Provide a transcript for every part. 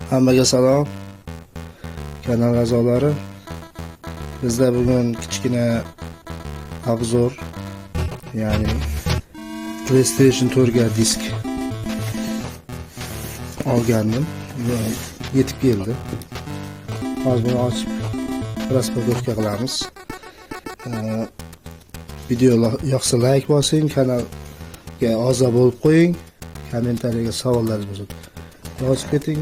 Hammaga salom. Kanal a'zolari. Bizda bugun kichkina обзор, ya'ni PlayStation 4 ga disk olgandim. Yetib keldi. Hozir buni ochib распаковка qilamiz. Video yoqsa like bosing, kanalga a'zo bo'lib qo'ying, kommentariyaga savollaringiz bo'lsa yozib keting.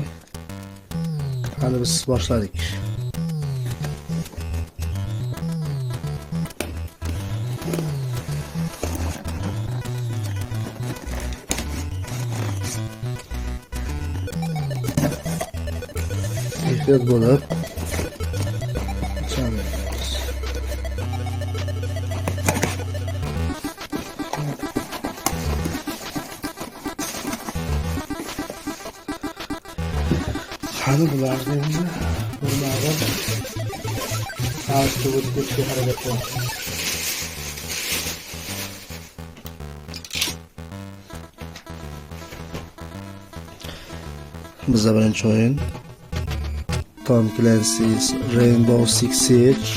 Qani, biz boshladik. Ehtiyot bo'lib ochamiz. Qani, bularni endi birma-bir tanishtirib o'tib ketishga harakat qilamiz. Bizda birinchi o'yin Tom Clancy's Rainbow Six Siege.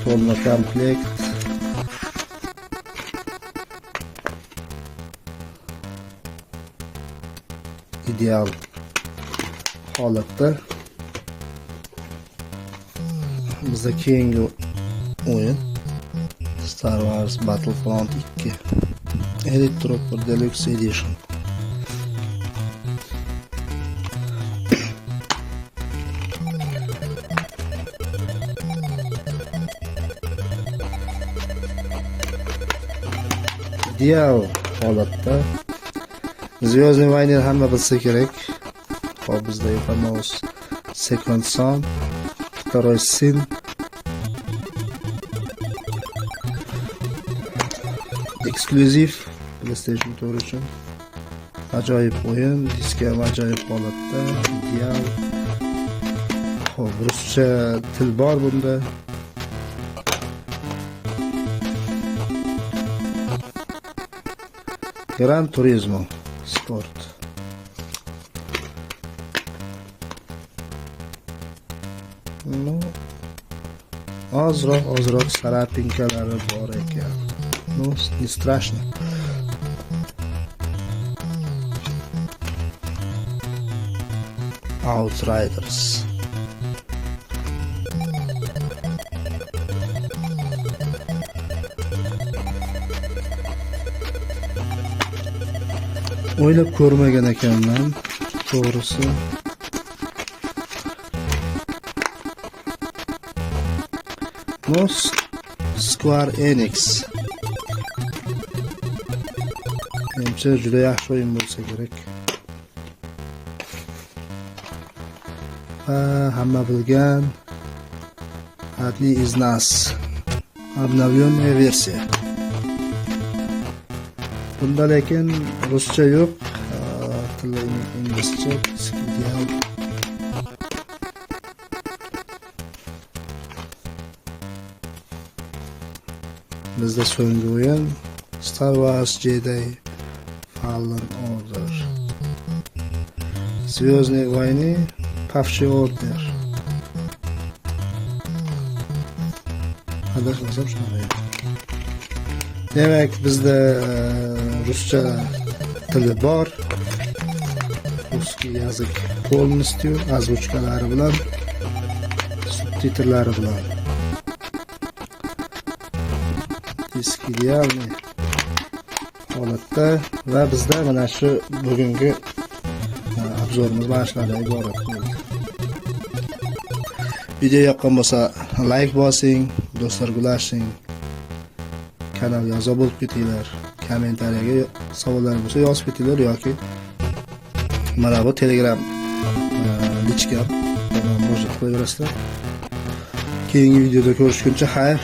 Полный комплект. Ideal holatda. Bizda keyingi o'yin Star Wars Battlefront 2 Elite Trooper Deluxe Edition. Ideal holatda. Звездные войны hamma bilsa kerak. Hop, bizda Infamous Second Son, Второй сын. Eksklyuziv PlayStation 4 uchun. Ajoyib o'yin, diski ham ajoyib holatda, ideal. Hop, ruscha til bor bunda. Gran Turismo Sport. Ну, ozroq ozroq царапинка lari bor ekan. Ну, не страшно. Outriders. O'ylab ko'rmagan ekanman, to'g'risi. Ну, Square Enix. Menimcha, juda yaxshi o'yin bo'lsa kerak. Va hamma bilgan Одни из нас. Обновленная версия. Bunda lekin ruscha yo'q. Tili inglizcha, ideal. Bizda so'nggi o'yin Star Wars Jedi Fallen Order. Звездные войны Павший Орден. Adashmasam, shunaqa. Demak, bizda ruscha tili bor. Русский язык полностью, озвучка lari bilan, subtitrlari bilan. Disk идеальный holatda va bizda mana shu bugungi обзор imiz mana shulardan iborat bo'ldi. Video yoqqan bo'lsa, like bosing, do'stlarga ulashing. Kanalga a'zo bo'lib ketinglar. Kommentariyaga savollar bo'lsa, yozib ketinglar yoki mana bu Telegram личка m murojaat qilaverasizlar. Keyingi videoda ko'rishguncha xayr.